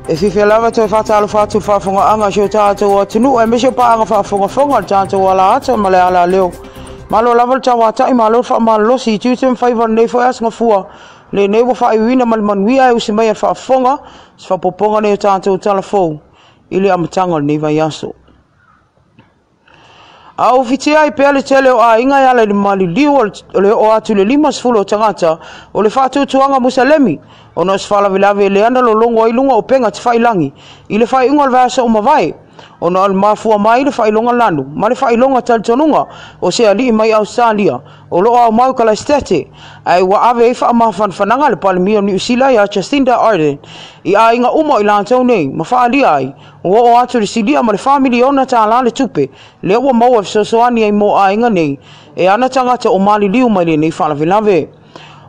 E fiafia lava toe faatalofa atu i le faafofogaaga a si o tatou atunuu aemaise o paaga faafogafoga o le tatou ala ata ma le ala leo. Malo lava le tauatai, malo le faamalolosi i tiute ma faiva o lenei foi aso gafua. Lenei ua faaiuina ma le manuia e usi mai a le faafofoga se faaopoopoga nei o tatou tala fou i le amataga o lenei vaiaso. A o fitia ai pea le tele o aiga e ala i le maliliu o le oo atu i le 50 o tagata o le faatuatuaga Musalemi ona o se faalavelave lea na lologo ai luga o upega tafailagi i le faaiuga o le vaiaso ua mavae, ona o le mafua mai le faailoga lanu ma le faailoga talitonuga o se alii mai Ausetalia o lo o aumau i Kalasetete, ae ua ave ai faamafanafanaga le Palemia o Niu Sila ia Jacinda Ardern i aiga uma o i latou nei ma faaalia ai ua oo atu i le silia ma le $4 miliona le tupe lea ua maua e fesoasoani ai mo aiga nei e ana tagata o maliliu mai lenei faalavelave.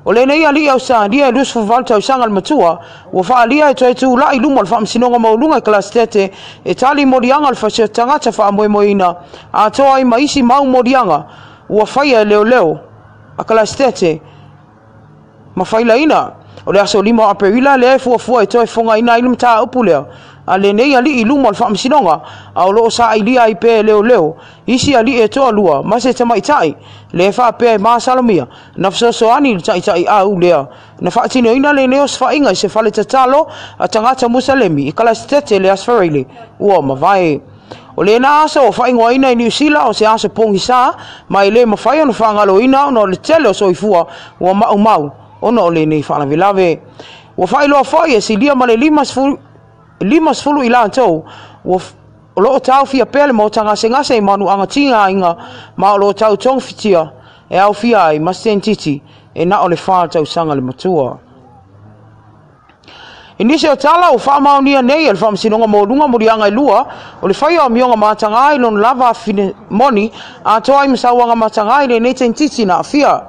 O lenei alii Ausetalia e 28 tausaga le matua ua faaalia e toe tulai i luma o le Faamasinoga Maualuga i Kalasetete e tali moliaga o le fasioti tagata faamoemoeina atoa ai ma isi mau moliaga ua faia e leoleo a Kalasetete ma failaina. O le aso 5 o Aperila lea e fuafua e toe fofogaina ai le mataupu lea a lenei alii i luma o le Faamasinoga, a o lo o saailia ai pea e leoleo isi alii e toalua ma se tamaitai lea e faapea e masalomia na fesoasoani i le taitai au lea na faatinoina lenei osofaiga i se fale tatalo a tagata Musalemi i Kalasetete le Aso Faraile ua mavae. O lena aso o faaigoaina i Niu Sila o se aso pogisa ma e le mafai ona faagaloina ona o le tele o soifua ua maumau ona o lenei faalavelave. Ua faailoa foi e silia ma le 50 i latou ua o lo o taofia pea le maota gasegase i manuaga tigaina ma o lo o tautogafitia e aofia ai ma se tentiti e na o le 4 tausaga le matua. I nisi o tala ua faamaonia nei e le Faamasinoga Maualuga moliaga e lua o le faia o amioga mataga i lona lava afafine moni atoa ai ma sauaga mataga i lenei tentiti na aafia.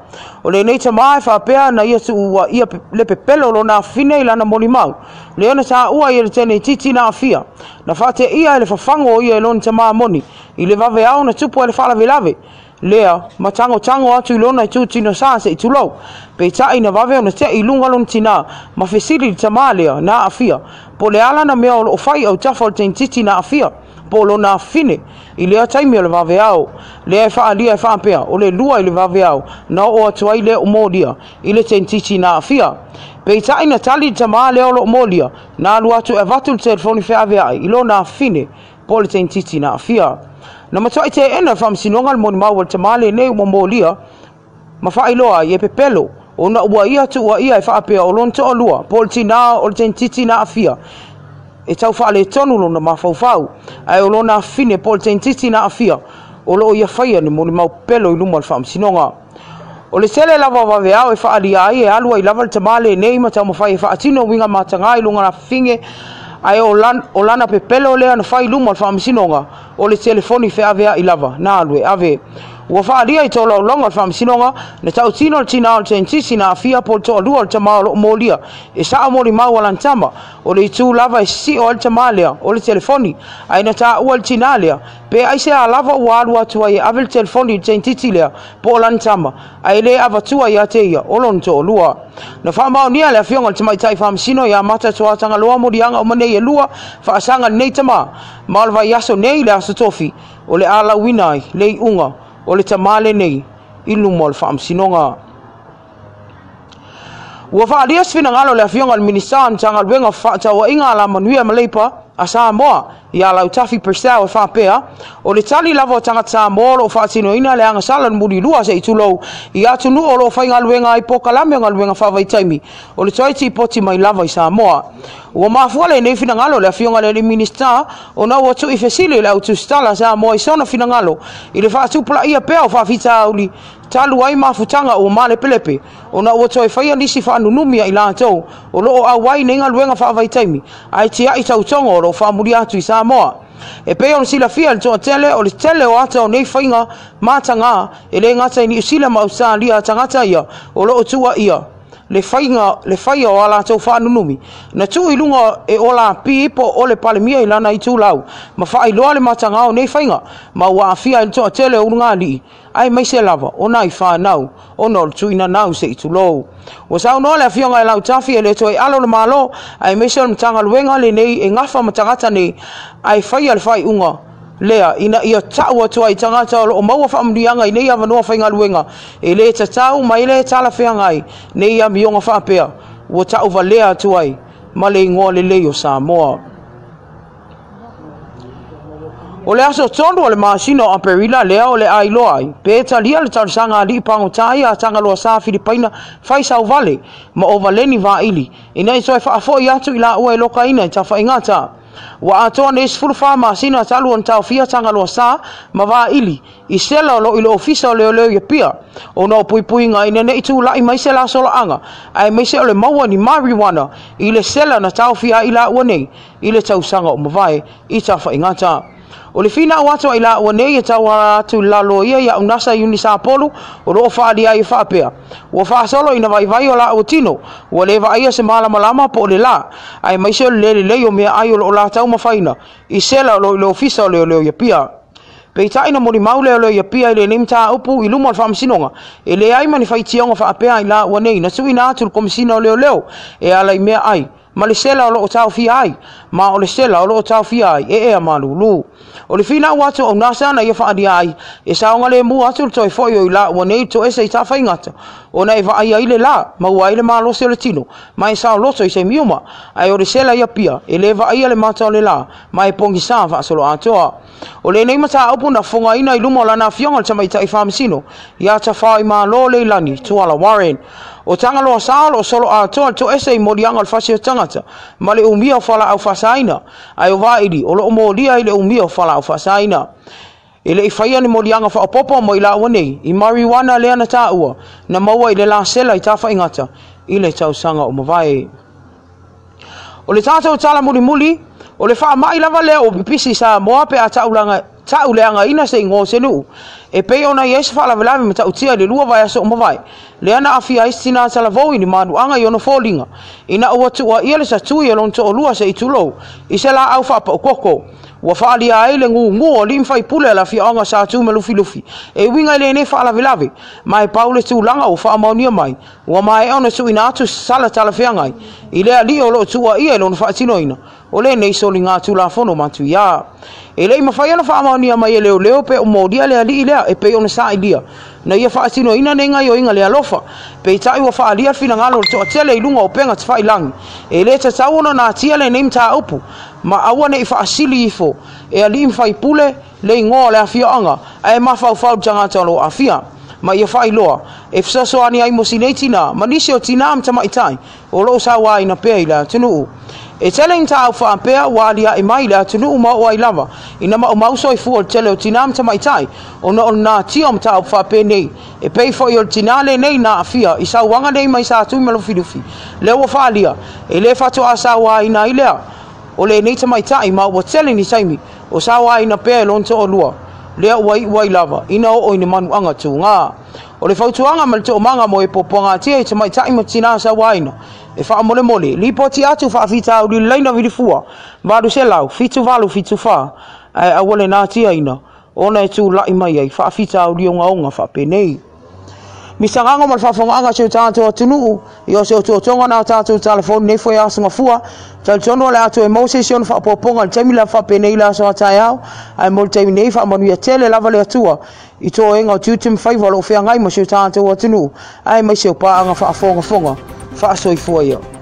O lenei tamā e faapea na ia tuua ia le pepelo o lona afafine i lana molimau lea na taua ai e le tenetiti na aafia. Na faateia e le fafago o ia e lona tamā moni i le vaveao na tupu ai le faalavelave lea ma tagotago atu i lona itutino sa se i tulou. Peitai na vave ona tei i luga lona tinā ma fesili i le tamā lea na aafia po o le a lana mea o lo o fai autafa o le tenetiti na aafia po o lona afafine i lea taimi o le vaveao. Lea e faaalia e faapea o le 2 i le vaveao na oo atu ai lea o molia i le tenetiti na aafia. Peitai na tali le tamā lea o lo o molia na alu atu e avatu le telefoni feaveai i lona afafine po o le tenetiti na aafia. Na matuai teena le Faamasinoga le molimau a le tamā lenei ua molia ma faailoa ai e pepelo ona ua ia tuua ia e faapea o lona toalua po o le tinā o le tenetiti na aafia e tau faaletonu lona mafaufau, ae o lona afafine po o le tenetiti na aafia o lo o ia faia ni molimau pepelo i luma o le Faamasinoga. O le tele lava o vaveao e faaalia ai e alu ai lava le tamā lenei ma taumafai e faatino uiga mataga i lona afafine, ae o lana pepelo lea na fai i luma o le Faamasinoga o le telefoni feaveai lava na alu e ave. Ua faaalia i tolaulaga o le Faamasinoga na tautino le tinā o le tenetiti na aafia po o le toalua o le tamā o lo o molia e sao molimau a lana tama. O le itu lava e sisio ai le tamā lea o le telefoni, ae na taua le tinā lea pe aisea lava ua alu atu ai e ave le telefoni i le tenetiti lea po o lana tama, ae le avatua ia te ia o lona toalua. Na faamaonia le afioga i le tamaitai faamasino ia Mata Tuatagaloa moliaga uma nei e lua faasaga lenei tamā, ma o le vaiaso nei le aso tofi o le alauina ai le iuga o le tamā lenei i luma o le Faamasinoga. Ua faaalia se finagalo le afioga i le Minisita o Matagaluega o Fefaatauaiga Alamanuia ma Leipa a Samoa ia Lautafi Purcell e faapea, o le tali lava o tagata Samoa o lo o faatinoina le agasala le mulilua se i tulou i atunuu o lo o faigaluega ai polokalame o galuega faavaitaimi o le toe tipoti mai lava i Samoa. Ua mafua lenei finagalo le afioga i le Minisita ona ua tu'i fesili le au tusitala Samoa i sona finagalo i le faatupulaia pea o faafitauli talu ai mafutaga ua malepelepe ona ua toe faia nisi faanunumi a i latou o lo o auai nei galuega faavaitaimi ae tiai tautoga o lo o faamuli atu i Samoa. E pei ona silafia le toatele o le tele o ata o nei faiga mataga e le gata i Niu Sila ma Ausetalia a tagata ia o lo o tuuaia le faia o a latou faanunumi na tuu i luga e Ola Pi po o le Palemia i lana itulau ma faailoa le matagao nei faiga ma ua aafia ai le toatele o ulugalii aemaise lava o nai fanau ona o le tuuina nau se i tulou. Ua saunoa le afioga i Lautafi e le toe alo le Malo aemaise o le Matagaluega lenei e gafa ma tagata nei ae faia le faaiuga lea ina ia tau atu ai tagata o lo o maua faamanuiaga i nei avanoa faigaluega e le tatau ma e le talafeagai nei amioga faapea ua tauvalea atu ai ma le igoa lelei o Samoa. O le aso 3 o le masina o Aperila lea o le ailoa ai, pe talia le talosaga a alii pagota ia Tagaloa Sa Filipaina fai sauvale ma o valeni vaili ina i toe faafoi atu i laua e lokaina i tafaigata. Ua atoa nei 14 masina talu ona taofia Tagaloa Sa ma vaili i sela o lo i le ofisa o leoleo i Apia ona o puipuiga ina nei tulai mai se lasolaaga aemaise o le maua ni marijuana i le sela na taofia ai laua nei i le tausaga o mavae i tafaigata. O le finau atu ai laua nei e tauala atu i lalo ia ia unasa i Unisapolu o loo faalia ai e faapea. Ua faasolo ina vaivai o laua tino, ua le vaaia se malamalama po o le la, aemaise o le le lelei o meaai o loo latau mafaina i sela o lo i le ofisa o leoleo i Apia. Peitai na molimau leoleo i Apia i lenei mataupu i luma o le faamasinoga, e leai ma ni faitioga faapea i laua nei na tuuina atu le Komisina o Leoleo e ala i meaai ma le sela o loo taofia ai, ma o le sela o loo taofia ai e ea malulu. O le finau atu o nasa na ia faalia ai, e saoga le mua atu le toe foi o i laua nei toese i tafaigata, ona e vaai ai le la, maua ai le malosi o le tino, ma e saoloto i se miuma, ae o le sela i Apia, e le vaaia le mata o le la, ma e pogisa faasolo atoa. O lenei mataupu na fofogaina i luma o lana afioga le tamaitai faamasino, ia Tafaoimalo Leilani Tuala Warren. O Tagaloa Sa o lo o solo atoa le toese i moliaga o le fasi o tagata ma le umia o falaau faasaina, ae o vaili o loo molia i le umia o falaau faasaina. E le i faia ni moliaga faaopoopo mo i laua nei i marijuana lea na taua na maua i le lasela i tafaigata i le tausaga o mavae. O le tatou tala mulimuli, o le faamai lava lea o pipisi i Samoa pe a tauleagaina se igoa o se nuu. E pei ona i ai se faalavelave matautia i le 2 vaiaso o mavae, lea na afia ai se tina talavou i ni manuaga i ona foliga, ina ua tuuaia le satui e lona toalua se i tulou i se laau faapaukoko. Ua faalia ai le gugu o alii ma faipule a le afioaga sa tu ma Lufilufi e uiga i lenei faalavelave, ma e pau le tulaga ua faamaonia mai, ua maea ona tuuina atu se sala talafeagai i le alii o loo tuuaia i lona faatinoina o lenei soliga tulafono matuia. E lei mafai ona faamaonia mai e leoleo pe o molia le alii lea e pei ona sailia na ia faatinoina nei gaioiga le alofa, peitai ua faalia le finagalo o le toatele i luga o upega tafailangi. E le tatau ona natia lenei mataupu ma aua nei faasili ifo e alii ma faipule le igoa o le afioaga ae mafaufau le tagata o loo aafia. Ma ia faailoa e fesoasoani ai mo sinei tina ma nisi o tina ma tamaitai o loo sauaina pea i le atunuu. E tele ni tāu faapea ua aliae mai le atunuu ma oo ai lava ina maumau soifua o le tele o tina ma tamaitai ona o le natia o mataupu faapenei e pei foi o le tina lenei na aafia i sauaga nei mai sa tui ma Lufilufi. Lea ua faalia e le faatoa sauaina ai lea o lenei tamaitai ma ua tele ni taimi o sauaina pea e lona toalua lea ua iu ai lava ina oo i ni manuaga tuga. O le fautuaga ma le toomaga mo e puapuagatia i tamaitai ma tina sauaina e faamolemole lipoti atu faafitauli le laina vilifua 800 7874 ae aua le natiaina ona e tulai mai ai faafitauli ogaoga faapenei. Misagaga ma le faafofogaaga a si o tatou atunuu i o se otootoga na o tatou telefoni nei foi aso gafua. Talitonu o le a toe maua se isi ona faaopoopoga i le taimi lea faapenei le aso a taeao, ae mo le taimi nei faamanuia tele lava le Atua i toega o tiute ma faiva o loo feagai ma si o tatou atunuu aemaise o paaga faafogafoga faasoifua ia.